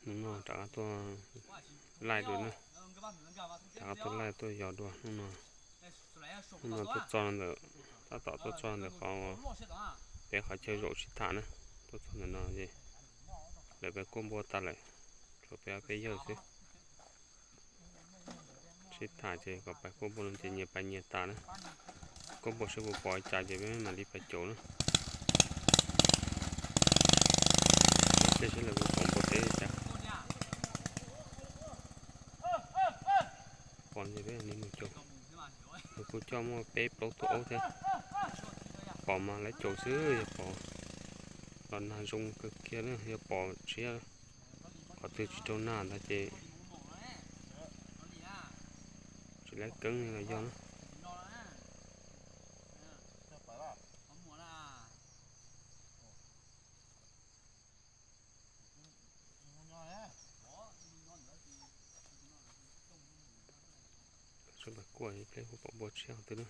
Hnub no rov qab tuaj laij dua na, rov qab tuaj laij tuaj yos dua hnub no. Hnub no tuaj txog ntawm, tab tom tuaj txog ntawm qhov peb qhov chaw zaum sib tham na, tuaj txog ntawm no es lawv peb kuaj npua tas lawm, tshuav peb ob peb yawg xwb. Sib tham ces kom pais kuaj npua no ces nyias pais nyias tas na. Kuaj npua seb puas pom cas ces peb mam li pais caum na. Tej seb lawv puas pom npua teb li cas. Pom ces peb mam li mus caum. Lawv kuj coj muaj peb plaub tug aub thiab. Pom mas lawv caum xwb, yog pom los nag zoo kawg kiag na, yog pom tshiab qhov twg tsis raug nag ntag ces tsis laib keeb los yog na. Sawv daws kuaj ib pliag pom npua tshiab qhov twg na.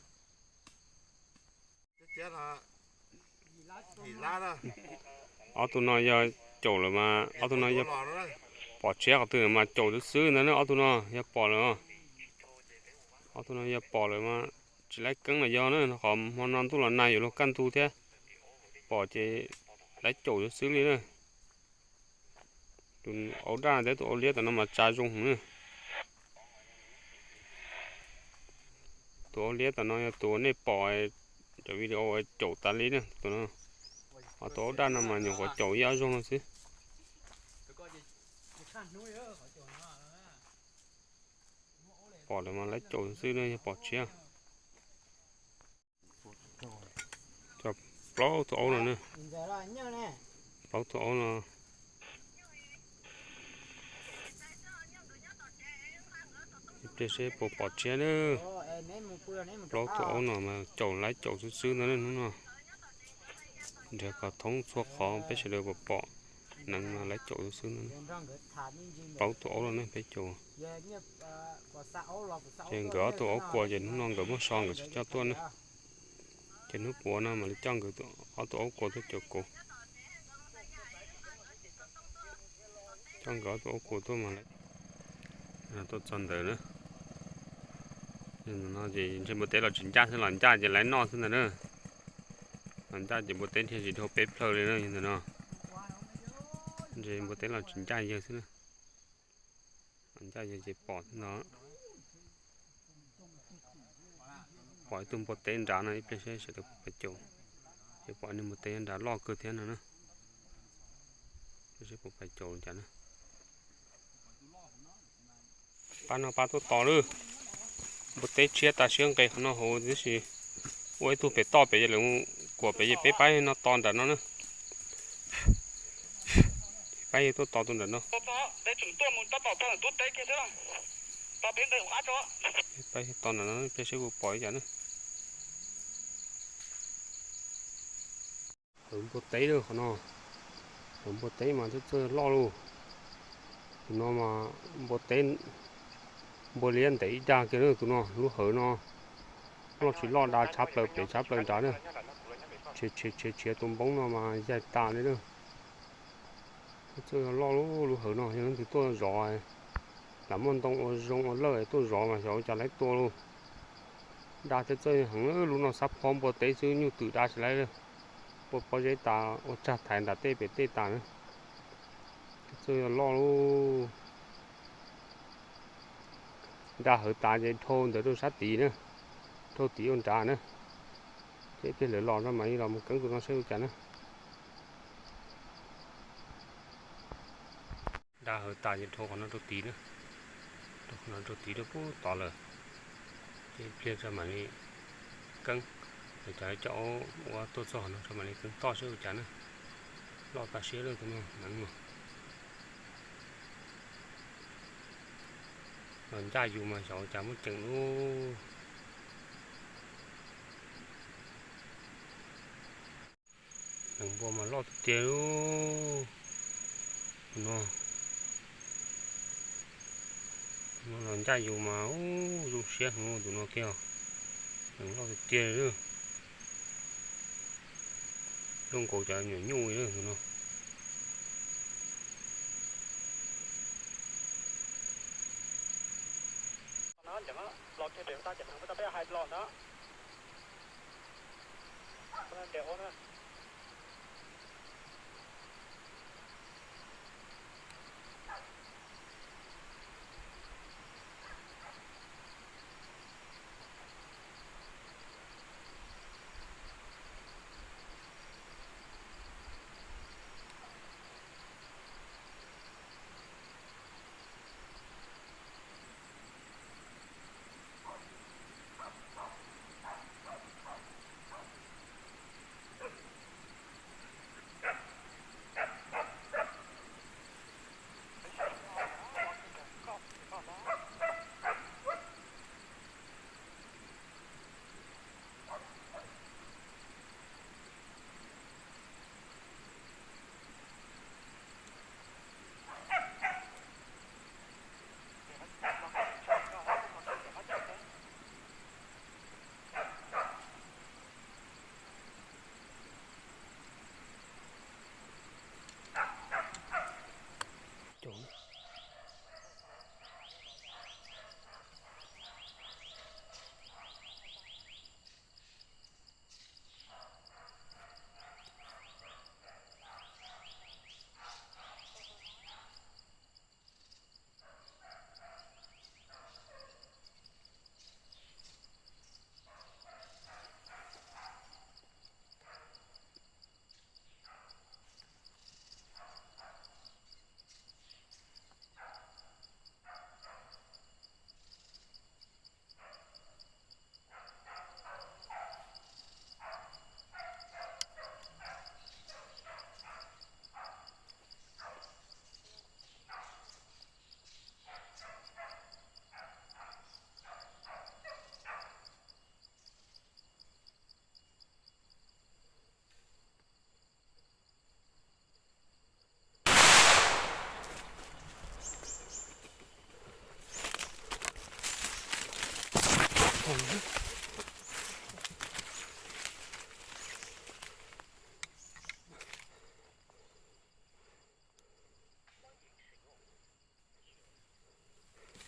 Ob tug no yog caum lawm mas, ob tug no yog pom tshiab qhov twg mas caum xwb xwb ntag na, ob tug no yog pom lawm. Ob tug no yog pom lawm mas tsis laib keeb los yog na, qhov hmo no ntuj los nag yuav luag kaj ntug thiab, pom ces laib caum xwb xwb li na. Tus aub daj thiab tus aub liab tom no mas tsa zoo heev na. Tus aub liab tom no yog tus uas nej pom cov video caum tas li na, tus no. Ho tus aub daj no mas nyuam qhuav caum ib ob zaug no xwb. Pom lawm mas laib caum xwb na, yog pom tshiab. Cov plaub tug aub no na, plaub tug aub no. Ib pliag seb puas pom tshiab na. Plaub tug aub no mas caum laib caum xwb xwb ntag na hnub no. Nrhiav kom thoob txhua qhov peb sawv daws puas pom neev mas laib caum xwb xwb ntag. Plaub tug aub no ne peb caum. Ces nkawd ob tug aub kua ces hnub no nkawd muab so nkawd tsis coj tuaj na. Ces hnub puav no mam li coj nkawd ob tug aub kua tuaj caum kuv. Coj nkawd ob tug aub kua tuaj mas lawv tuaj txog ntawd na. No ces ntshe npua teb los tsis ncaj xwb, los ncaj ces laib noj xwb ntag na. Los ncaj ces npua teb dhia tsis dhau peb plhaw li na yog ntawm no. Ntshe npua teb los tsis ncaj yawg xwb na. Los ncaj yawg ces pom xwb no. Pom ib tug npua teb nrad no, ib pliag seb sawv daws puas pais caum. Ces pom ib tug npua teb nrad loj kawg thiab no na. Ib pliag seb puas pais caum cas na. Pab no pab tuaj tos lawm. Npua teb tshiab tas siab nqes qhov no hauv tib si. Ua ib tug pem toj pem, lawv kuam pem, ces peb pab no tos nram no na. Pab yawg tuaj tos tus nram no. Pab yawg tos nram no, ib pliag seb puas pom li cas na. Hawv npua teb lawm qhov no. Hawv npua teb mas txawj txawj loj lauj. Tus no mas npua teb, npua liab ntev ib dag kiag na tus no, lub hawv no. Loj tsis loj da tshab plaws pem tshab plaws nrad na. Tshiav tshiav tshiav tshiav tus npoob no mas yaig tas li na. Txawj loj lauj, lub hawv no yog leej twg tuaj zov, lam muaj ntoo ua zoo ua lawj tuaj zov mas xyov ua cas laib tua lauj. Da txawj txawj heev, lub no xab phob npua teb xwb nyuj twm da tsis laib li. Ua pob zeb tas ua tsag thaiv nram tej pem tej tas na. Txawj loj lauj. Da hawv tas ces dhau ntawd rau sab tid na, dhau tid ua nrad na. Ces ib pliag lawv los no mam li los mus keeb tus no seb ua cas na. Da hawv tas ces dhau qhov no rau tid na, dhau qhov no rau tid rau pub tod lawm. Ces ib pliag tso mam li keeb, cov cov ua tuaj txog qhov no tso mam li keeb toj seb ua cas na. Loj tas siab lawm tus no, neev no. Los ncaj yus mas xyov ua cas muaj ceem lub. Neev npua mas loj tiag tiag lauj. Tus no, tus no los ncaj yus mas ub zoo siab heev tus no kiag. Neev loj tiag tiag li. Zoo nkaus cov nyuam nyuj li tus no.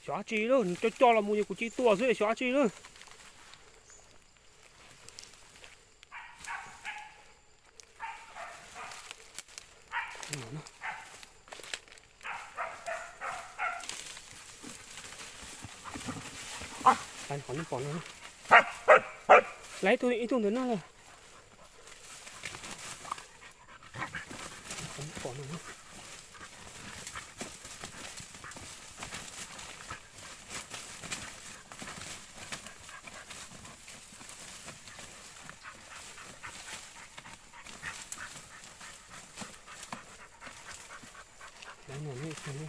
Xyov dab tsi lawm, nws coj coj los mus ces kuv cia li tua xwb, xyov dab tsi lawm. Laiv ib tug, ib tug ntawm no lawm. Laiv no,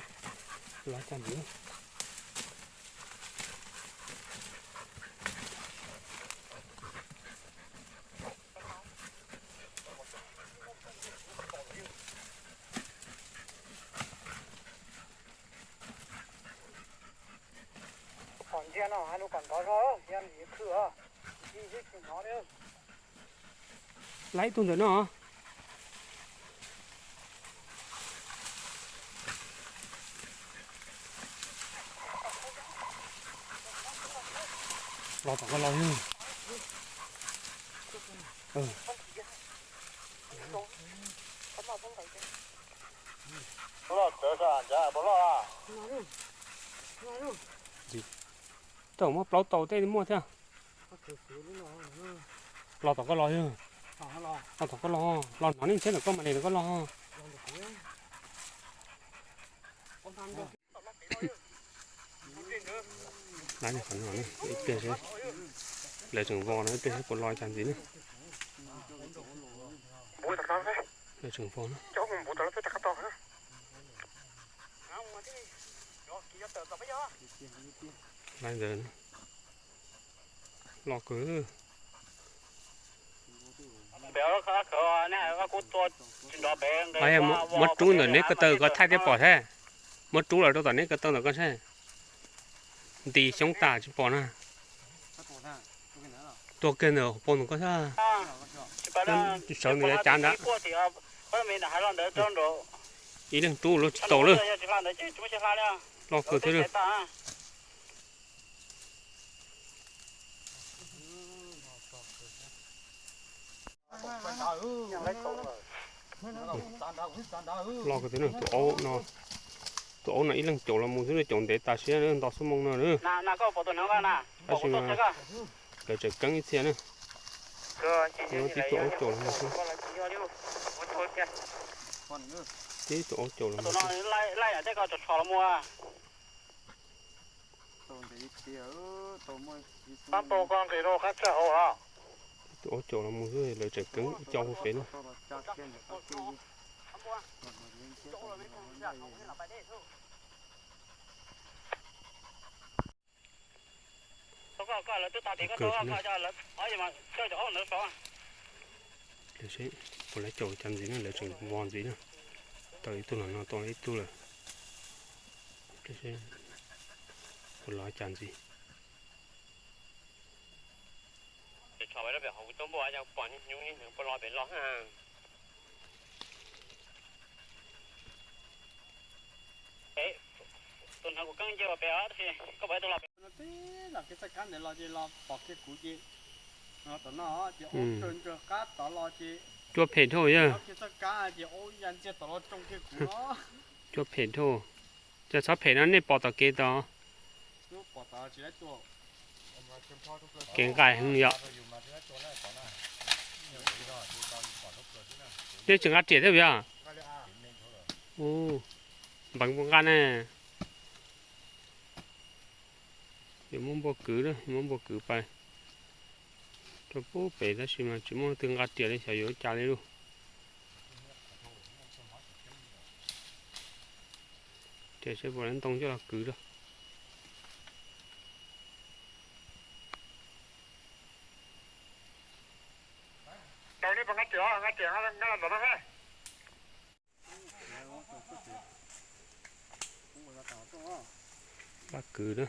laiv cag ntxiv. Laiv ib tug ntawm no. Los tom koj los. Tau muab plaub tau tej muaj thiab. Los tom koj los. Los tom koj los, los hnov nej ntshiab ntawm koj mam li ntawm koj los. Ib pliag seb, lawv tseem vos no, ib pliag seb puas los cas ntxiv na. Lawv tseem vos na. Laiv ntawd los kawg. Muab rub ntawm neb ko taw koj thaij thiab pom thiab. Muab rub los rau tom neb ko taw ntawm koj thiab. Nti xyoob tas tsis pom na. Tuag kiag ntawm hauv paus ntawm koj thiab. Sawv ntawm yav cav nrad. Ib leeg rub luaj tsis tau lawm. Loj kawg thiab lawm. Loj ko tus no, tus aub no, tus aub no ib leeg caum los mus xwb na, caum ntev tas siab na, nto xuab moos no na. Tab sis mas lawv tseem keeb ib txhia na. Tib tug aub caum los mus xwb. Tib tug aub caum los mus xwb. Tib tug aub caum los mus xwb, lawv tseem keeb ib co puag pem na. Puas lawv caum cas ntxiv na, lawv tseem vog ntxiv na, tau ib tug los no tau ib tug lawm. Puas los cas ntxiv. Cua phem dhau yog. Cua phem dhau. Cov txhob phem no nej pom tom kev tod. Kev nqaim heev yom. Nej tseem nqa riam thiab yog. Npeev puas nqa ne. Yuav muab npua kwv, yuav muab npua kwv pais rau puag pem tab sis mas tsis muaj leej twg nqa riam li, xyov yuav ua cas li lauj. Riam seb puas ntoo coj los kwv rau. Pab kwv na.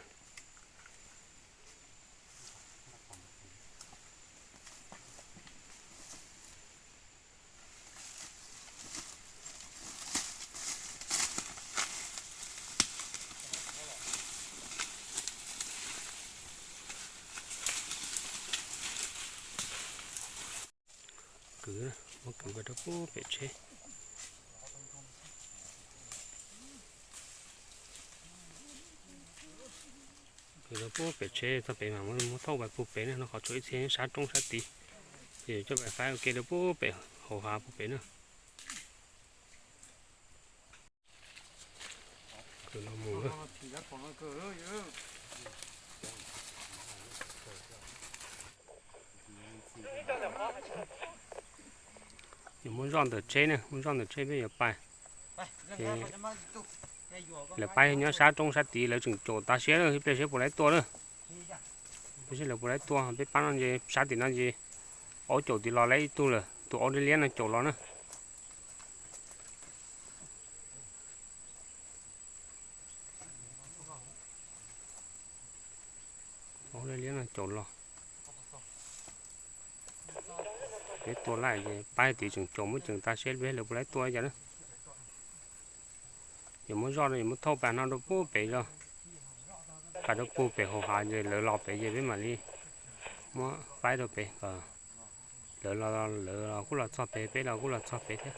Kwv, muab kwv rau puag pem tsheb. Kwv rau puag pem tsheb txog pem mas muab thauj pais puag pem na, no qhov tshuav ib txhia sab roob sab tid. Ces coj pais faib ua ke rau puag pem hauv hav puag pem na. Kwv los mus lawm. Yuav muab zoj ntawm tsheb na, muab zoj ntawm tsheb peb yuav pais. Ces lawv pab nyob sab roob sab tid lawv tseem caum tas siab na, ib pliag seb puas laib tua na. Peb seb lawv puas laib tua, peb pab no ces sab tim no ces aub caum tim los lawm ib tug lawm, tus aub liab liab no caum los na. Aub liab liab no caum los. Peb tua lawm ces pab tid tseem caum, muab ceev tas siab peb lawv puas laib tua cas na. Yuav muab zoj no yuav muab thauj pais no rau puag pem zog, pais rau puag pem hauv hav ces lawv los pem ces peb mam li muab faib rau pem kom lawv los, lawv los kuj los txog pem, peb los kuj los txog pem thiab.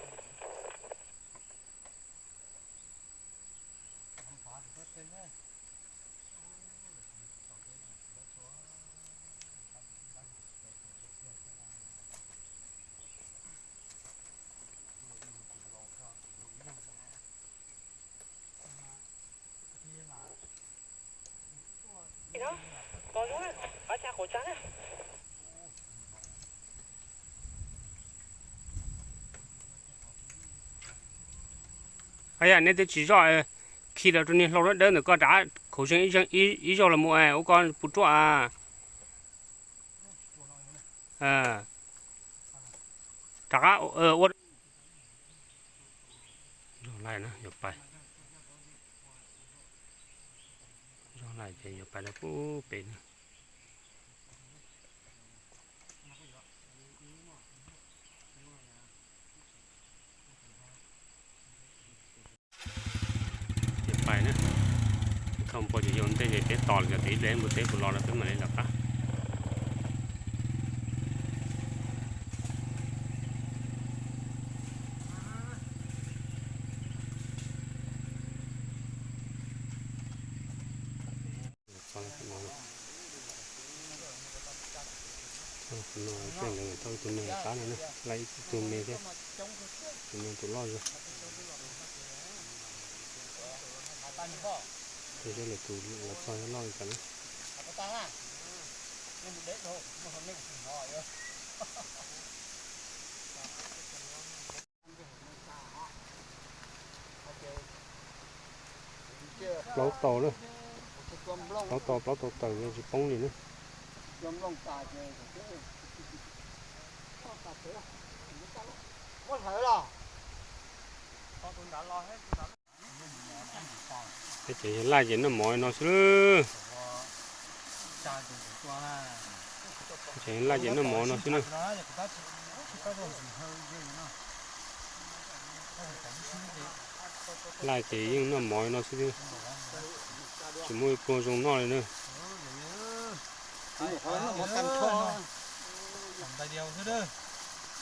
Aw yam, nej twb tsis zoj, khi los rau niag hlau dawb dawb ntawm koj rov qab khuv zeeg ib zaug los mus ua koj puas ruaj a. Rov qab ua. Zog laij na, yuav pais. Zog laij ces yuav pais rau puag pem na. Yuav pais na. Thauj npua ces yau ntej ces peb tos los cov tid ib pliag npua teb puas los lawm peb mam li lawv qab. Peb nkawd tau ib tug me qab no na, laij ib tug me thiab, tus no tus loj zog. Peb saib lawv tus los txog loj li cas na. Plaub tau na, plaub tau, plaub tau tawm tsis poob li na. Peb ces yog laij ces noj mov no xwb. Ces laij ces noj mov no xwb na. Laij ces yeej noj mov no xwb, tsis muaj ib pluag zoo noj li na.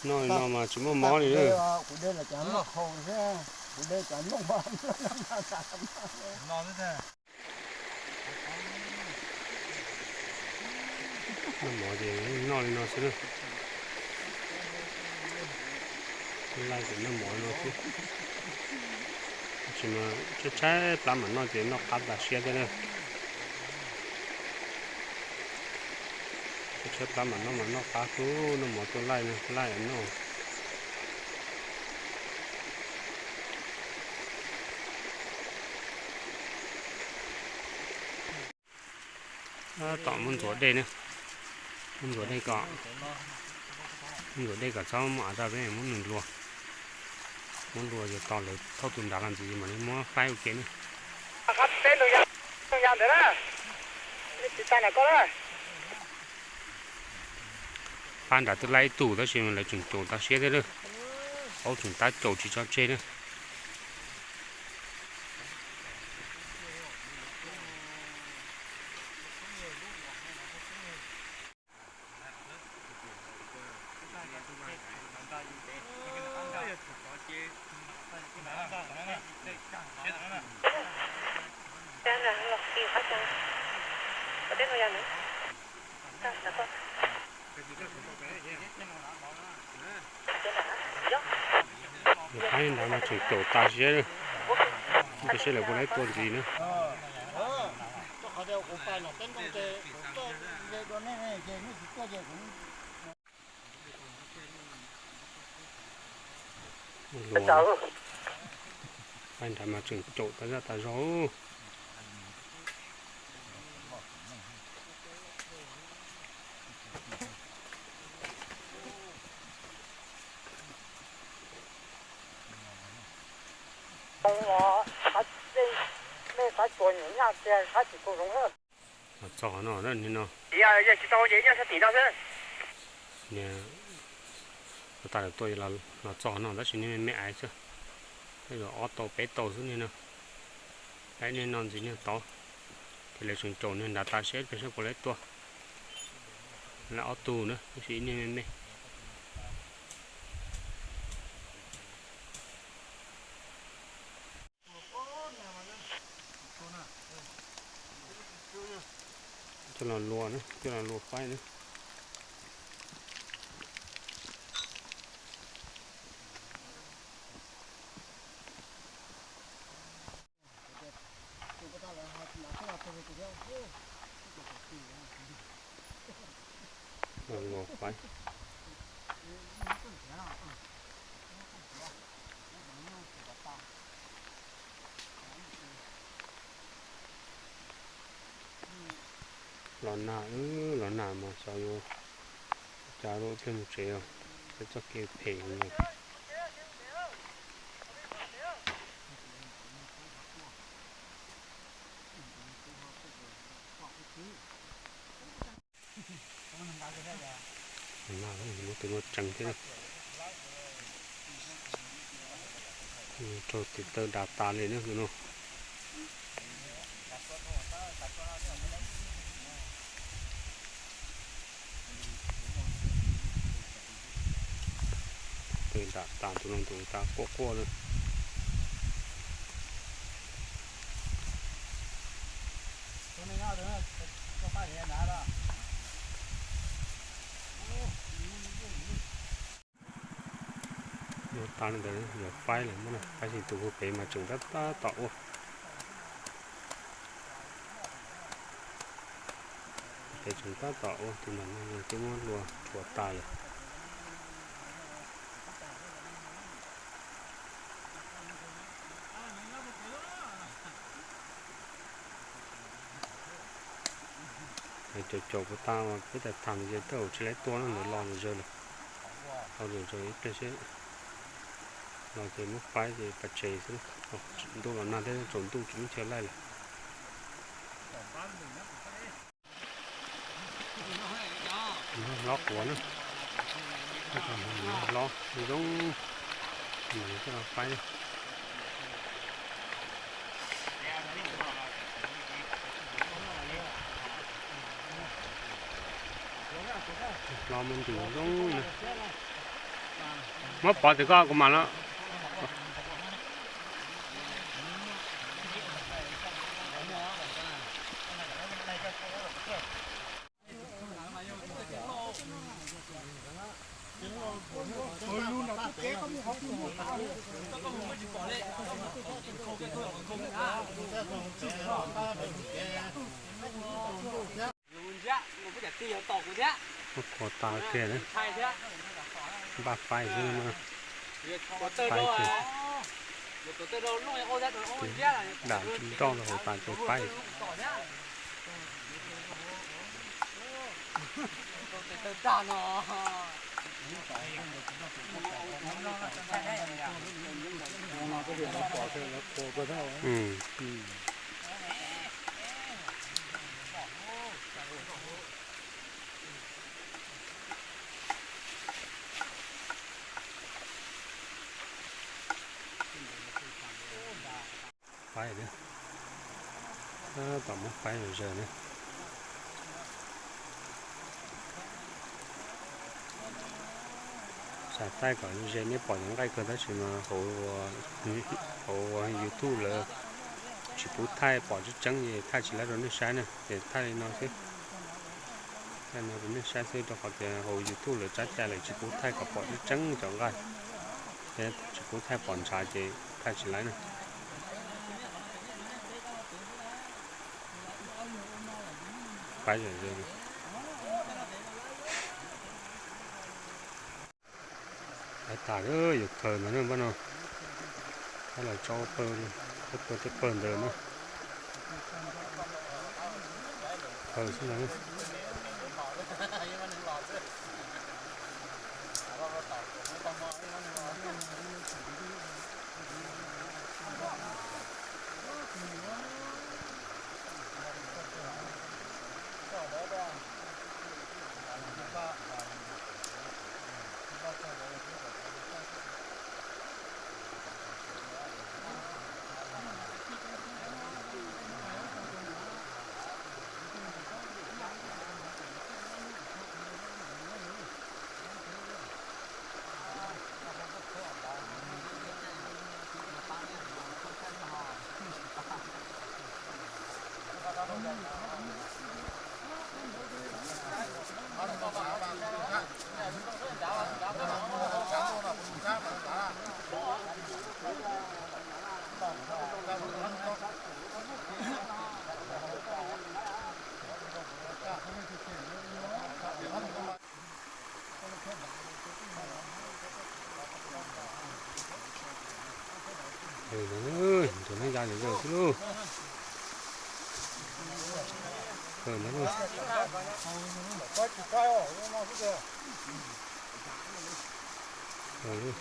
Noj li no mas tsis muaj mob li na. Noj mov ces noj li no xwb na. Laij ces noj mov no xwb. Tsis mas tshaib tshaib plab mam noj ces noj qab tas siab thiab na. Tshaib tshaib plab mam noj mas noj qab xwb, noj mov tuaj laij, laij noj. Tom muab ntxuav dej na, muab ntxuav dej kom, muab ntxuav dej kom txhob muaj av tag peb muab nws luas, muab luas ces tos lawv thauj tus nrad los ntxiv mam li muab faib ua ke na. Pab nrad twb laij ib tug tab sis lawv tseem caum tas siab thiab na, aub tseem tab caum tsis tso tseg na. Tus qaib nrad mas tseem caum tas siab, peb saib lawv puas laib tua ntxiv na. Qaib nrad mas tseem caum tas zaj tas zog. Los txog qhov no, niag no, niag ua tas lawv tuaj los txog qhov no tab sis niag me me aiv xwb, tej zaum ob tau peb tau xwb niag no. Laib niag no ntxiv niag tod, ces lawv tseem caum niag nrad tas siab peb saib puas laib tua. Laib ob tug na tab sis ib niag me me. Coj los luas na, coj los luas faib na. Los luas faib. Los nag, los nag mas xyov yuav ua cas rau ib pliag mus tsev os, peb txoj kev phem li. Muab tus no tseev thiab, raug tes taw dav tas li na tus no. Tes dav tas tus no tus tas quaj quaj na. Tag li ntawd yog faib lawm, faib xim tus hauv pem mas tseem tab tab tom ua. Pem tseem tab tom ua, tus no twb muab hlua rhuav tas lawm. Caum caum puas tas mas peb tham tham ces tej zaum tsis laib tua no, ntawd los zom zaws lawm. Los zom zaws ib pliag seb, los ces muab faib ces pais tsev xwb. Ntuj los nag thiab, tsaus ntuj tsis muaj chaw laij lawm. Hlob quav na, hlob zoo, faib. Hlob muab ntus zoo na. Muab pov tim koj kuv mam los. Ua qhuav tas kiag, npaj faib xwb no. Faib kiag, dam nroj rau hauv tas ces faib. Faib, tab tom muab faib zom zaws na. Xav thaij kom ze, nej pom cov nqaij kawg tab sis mas hauv, hauv YouTube lawv tsis pub thaij pom tseeb tseeb ces thaij tsis laib rau nej saib na, ces thaij li no xwb. Thaij no rau nej saib xwb rau qhov tias hauv YouTube lawv tsab cai lawv tsis pub thaij kom pom tseeb tseeb cov nqaij, thiab tsis pub thaij pom ntshav ces thaij tsis laib na. Faib zom zaws. Faib tas lawm, yuav khaws ntag na npaj no. Faib los tso pawg, tej pawg tej pawg ntawd na. Khaws xwb ntag. Tus neeg ya zom zaws xwb lauj. Khaws ntag lauj. Khaws lauj.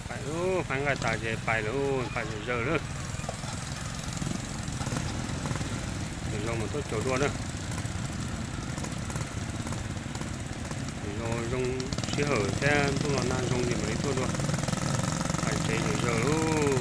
Pais lauj, faib nqaij tas ces pais lauj, pais zom zaws lawm. Lwm zaus mam tuaj caum dua na. Lwm zaus zoo sij hawm thiab ntuj los nag zoo ces mam li tuaj dua. Pais tsev zom zaws lauj.